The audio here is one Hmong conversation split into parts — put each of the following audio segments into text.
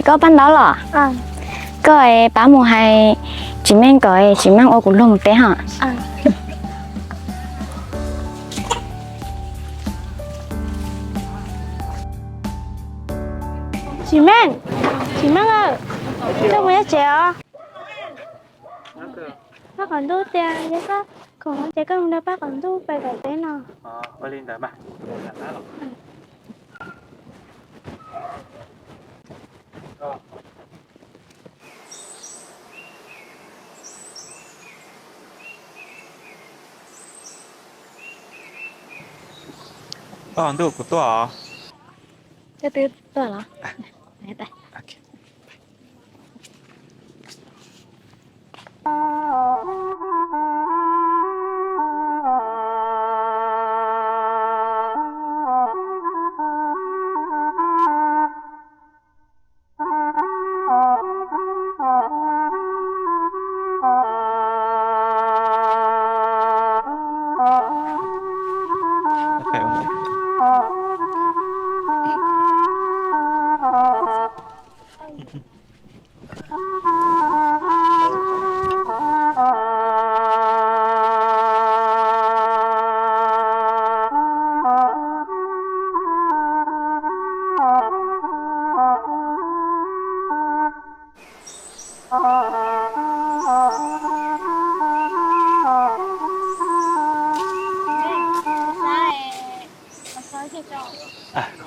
Koj pab ntawv los? Koj pab mus hais Tsis Meej kom Tsis Meej ua kuv luag mus teb ho. Tsis Meej, Tsis Meej, koj mus nyob tsev os. Pab qhov ntuj tias yog koj khoom ces koj mus nrog pab qhov ntuj pais tom teb no. Pab qhov ntuj, kuv tuaj os. Koj twb tuaj los?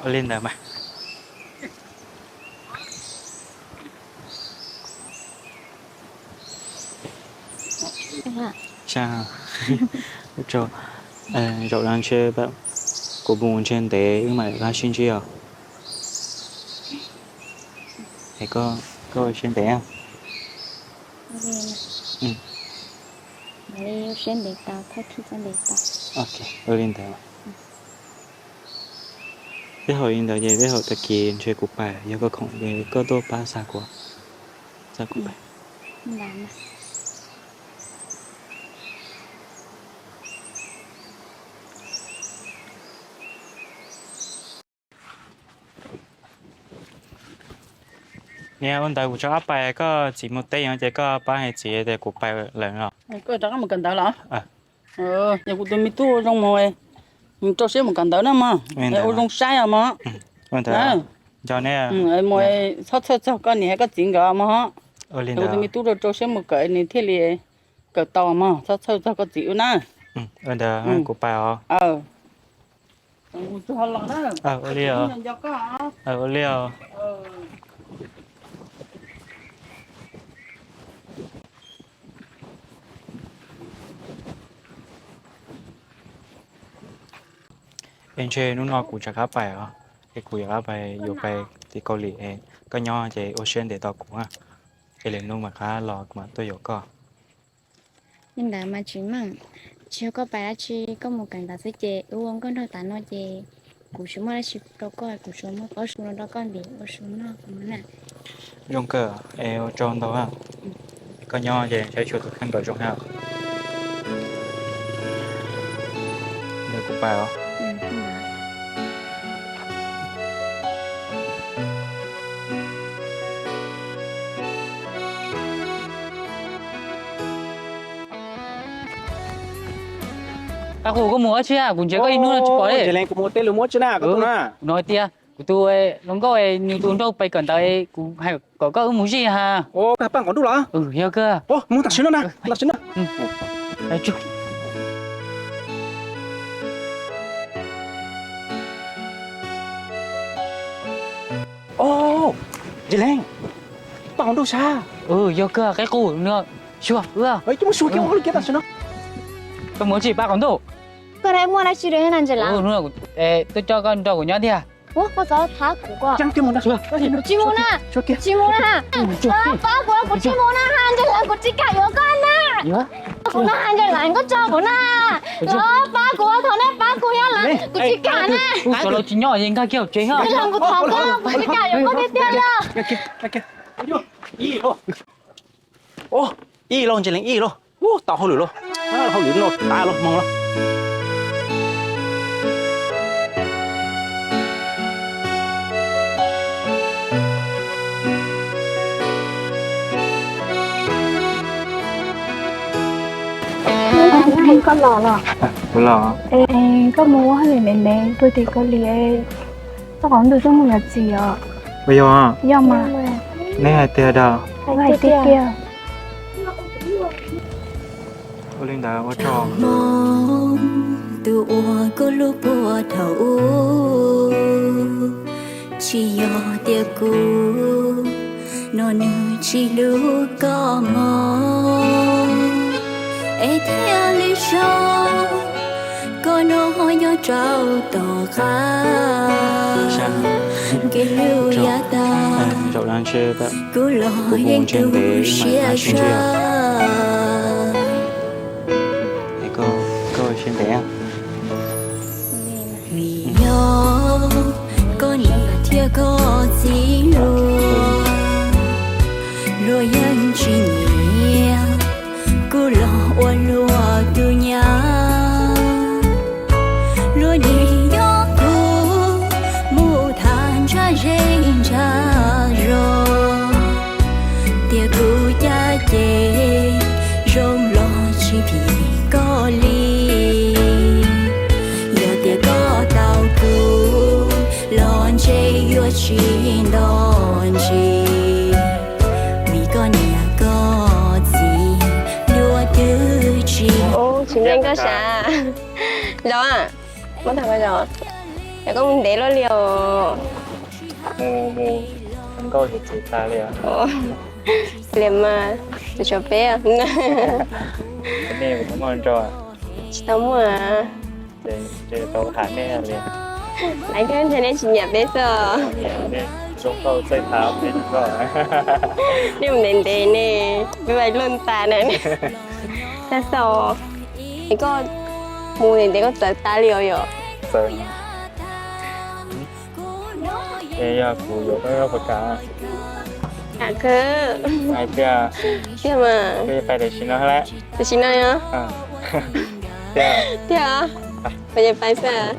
Ua li ntawd mas. Zaum no ntshe kuv mus ntshe ntev wb mam li sib ntsib os. Koj ua siab ntev. Ua li ntawd. Tej zaum li ntawd ces tej zaum tag kis ntshe kuv pais, yog koj khoom ces koj tuaj pab xa kuv, xa kuv pais. Niam, ua ntawd kuv rov qab pais, koj txiv mus teb no ces koj pab hais txiv tias kuv pais lawm os. Koj rov qab mus kawm ntawv los? Yog kuv tus me tub zoo mus, rau siab mus kawm ntawv na mog, ua zoo saib os mog. Nco ne, mus txhob txhawj txog koj niam koj txiv nkawd mog. Kuv tus me tub rau rau siab mus kawm nws thiaj li kawm tau mog, txhob txhawj txog koj txiv wb na. Ua ntawd kuv pais os. Ua li os. Ua li os. Es ntshe hnub no kuv rov qab pais os, es kuv yuav qab pais yuav pais tim Kaus Lim es koj nyob ces ua siab ntev tos kuv na, es lwm hnub mam qab los kuv mam tuaj yuav koj. Li ntawd mas Tsis Meej, tsis yog koj pais dab tsi, koj mus kawm ntawv xwb ces wb ua nkauj nraug tas no ces kuv tsis muaj dab tsi rau koj, kuv tsuas muab pob su no rau koj ntim ua su noj na. Zoo kawg, es ua tsaug ntau. Koj nyob ces saib xyuas tus kheej kom zoo na. Ntawd kuv pais os. Ab, kuv, koj mus ua tsi, kuv ntsia koj ib hnub no tsis pom li. Kuv mus ua teb lus muab tsi na, koj tuaj na. Kuv hnov tias kuv tus hluas nkauj nws tus nraug pais kawm ntawv, kuv hais kom koj wb mus zij ha. Koj pab nqos ntuj los? Yog kawg. Mus tam sim no na, tam sim no. Tsis Leej, pab nqos ntuj sab. Yog kawg, qeb qus no. Xyuas, koj mus ua tsis pab qhov ntuj. Koj muaj dab tsi rau na Ntses Lav? Tuaj coj koj nrog kuv nyob tiag. Ua koj txhob thab kuv ko. Kuv tsis mus na. Tsis mus na. Los pab kuv, kuv tsis mus na ha Ntses Lav, kuv tsis kam yuav koj na. Kuv na ha Ntses Lav, koj tso kuv na. Los pab kuv, thov nej pab kuv yog lawm, kuv tsis kam na. Kuv sawv los tsis nyob es nkag kiag hauv tsev. Ntses Lav, kuv thov koj, kuv tsis kam yuav koj tiag tiag li. Ib lauj, Ntses Leej, ib lauj. Tau hauj lwm lauj. Hauj lwm no tas lauj, moog lauj. Koj los los? Kuv los. Es koj mus ua hauj lwm ntev ntev puag tim Kaus Lim, koj qhov ntuj twb mus yuav txiv os. Ua yog? Yog mas. Neb hais tiag dab? Hais tiag tiag. Ua li ntawd ua tsaug. Hmoov tus uas kuv hlub puag thaum ub, tsis yog tias kuv no nws tsis hlub koj mog, es thiaj li tso koj no nyob rau tom qab. Kev hlub yav tag kuv los yeej tu siab sab. Vim yog koj niam thiab koj txiv luag, luag yeej tsis nyiam kuv los ua luag tus nyab. Luag nim nyob kuv mus tham ntsha zej ntsha zos, tias kuv caj ces zoo los tsis phim koj li. Yog tias koj tau kuv los ntshe yuav tsis nto ntsis, vim koj niam koj txiv luag twb tsis. Tsis meej koj sav. Los, muab tag koj zos, yog koj mus ntev luaj li os. Mus, mus nkauj tsis txiv tas li. Li mas, tsis tshuav peb. Nej kuv muaj nrog. Tsis tau muaj. Ces tau tham nej li. Laiv thiab ntshe nej tsis nyiam peb xwb. Zoo nkauj txawj tham peb koj. Nej mus ntev ntev ne, peb vais luaj tas na. Tag xaus, es koj mus ntev ntev koj txawv tas li os yom? Txawv. Es yog kuv yuav koj puas kam? Kam kawg. Hais tiag. Tiag mas. Peb pais tam sim no lawm. Tam sim no yog? Tiag. Peb pais xwb.